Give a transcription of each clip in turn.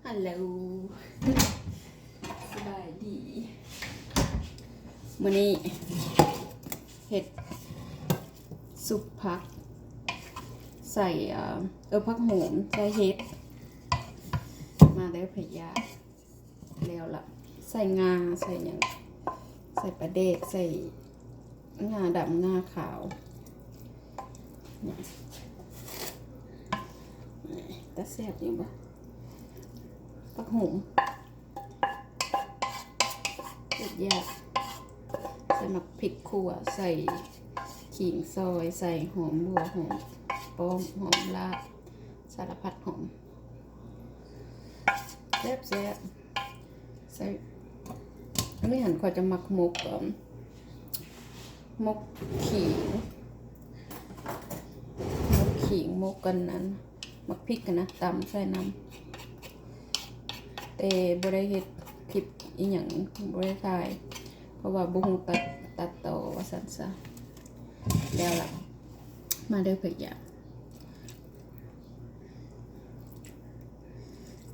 ຮັລໂຫຼ ສະບາຍດີ ມື້ນີ້ເຮັດຊຸບຜັກ ໃສ່ ເອີ ເອີ ຜັກໂຫມ ໃສ່ເຫັດ ມາເດີພະຍາ ແລ້ວລະ ໃສ່ງາ ໃສ່ຫຍັງ ໃສ່ປາແດກ ໃສ່ງາດຳ ງາຂາວ ຕາແຊບຢູ່ບໍ່? ຜັກໂຫມ ເຮັດຍາກ ໃສ່ໝາກພິກຂົ້ວ ໃສ່ຂີງຊອຍ ໃສ່ຫອມບົ່ວ ຫອມປ້ອມ ຫອມລາບ ສາລະພັດຫອມ ແຊບໆ ໃສ່ ອັນນີ້ຫັ້ນຂ້ອຍຈະມັກໝົກ ເອີ ໝົກຂີງ ໝົກຂີງ ໝົກກັນນັ້ນ ໝາກພິກຫັ້ນນະ ຕຳໃສ່ນຳ ແຕ່ບໍ່ໄດ້ເຮັດຄລິບອີ່ຫຍັງ ບໍ່ໄດ້ຖ່າຍ ເພາະວ່າບໍ່ຮູ້ຕັດ ຕັດຕໍ່ວ່າຊັ້ນຊະ ແລ້ວລະ ມາເດີພະຍາ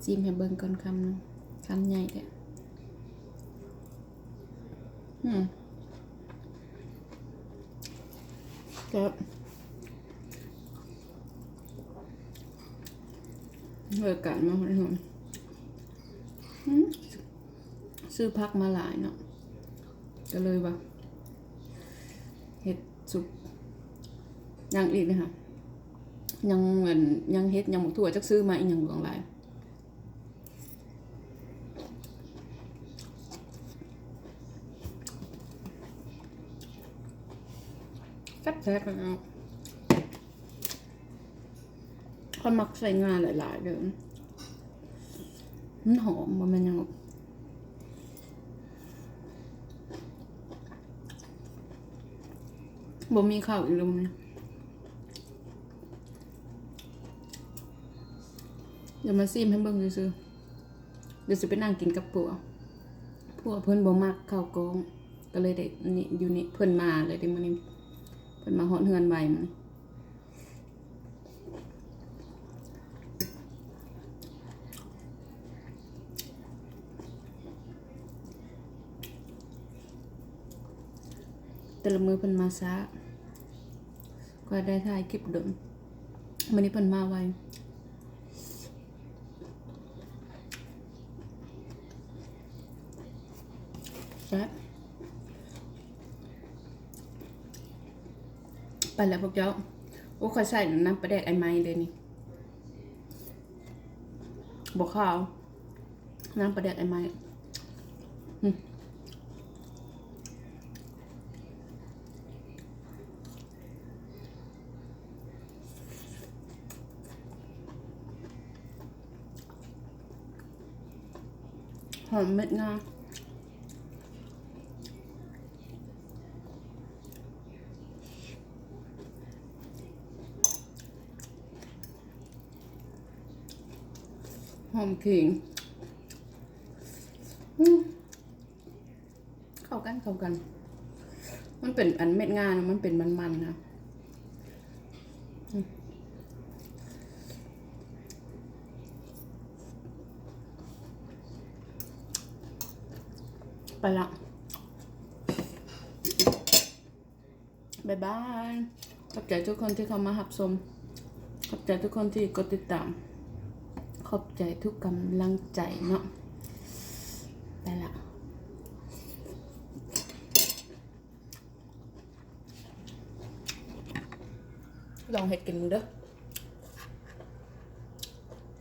ຊີມໃຫ້ເບິ່ງກ່ອນຄຳໜຶ່ງ ຄຳໃຫຍ່ແທ້ ອືມ ແຊບ ເລີຍກັນມາ ອືມ ຊື້ຜັກມາຫຼາຍເນາະ ກໍເລີຍວ່າເຮັດຊຸບ ຍັງອີກເດ້ ຍັງ ອັນ ຍັງເຫັດ ຍັງໝາກຖົ່ວ ຈັກຊື້ມາອີ່ຫຍັງຫຼວງຫຼາຍ ແຊບໆ ເນາະ ຂ້ອຍມັກໃສ່ງາຫຼາຍໆ ເດີ ມັນຫອມ ບໍ່ແມ່ນຫຍັງ ບໍ່ມີເຂົ້າອີ່ຫຼີ ດຽວມາຊີມໃຫ້ເບິ່ງຊື່ໆ ດຽວຊິໄປນັ່ງກິນກັບຜົວ ຜົວເພິ່ນບໍ່ມັກເຂົ້າກ້ອງ ກໍເລີຍໄດ້ນີ້ ຢູ່ນີ້ ເພິ່ນມາເລີຍເດ້ມື້ນີ້ ເພິ່ນມາຮອດເຮືອນໄວມື້ນີ້ ແຕ່ລະມື້ເພິ່ນມາຊ້າ ກວ່າໄດ້ຖ່າຍຄລິບດົນ ມື້ນີ້ເພິ່ນມາໄວ ແຊບ ໄປແລ້ວພວກເຈົ້າ ໂອ້ ຂ້ອຍໃສ່ນ້ຳປາແດກອ້າຍໄມ້ເດ້ນີ້ ບໍ່ຂາວ ນ້ຳປາແດກອ້າຍໄມ້ ອືມ ຫອມເມັດງາ ຫອມຂີງ ອືມ ເຂົ້າກັນ ເຂົ້າກັນ ມັນເປັນອັນເມັດງານະ ມັນເປັນມັນໆ ນະ ອືມ ໄປລະ ບາຍບາຍ ຂອບໃຈທຸກຄົນທີ່ເຂົ້າມາຮັບຊົມ ຂອບໃຈທຸກຄົນທີ່ກົດຕິດຕາມ ຂອບໃຈທຸກກຳລັງໃຈເນາະ ໄປລະ ລອງເຮັດກິນເບິ່ງເດີ້.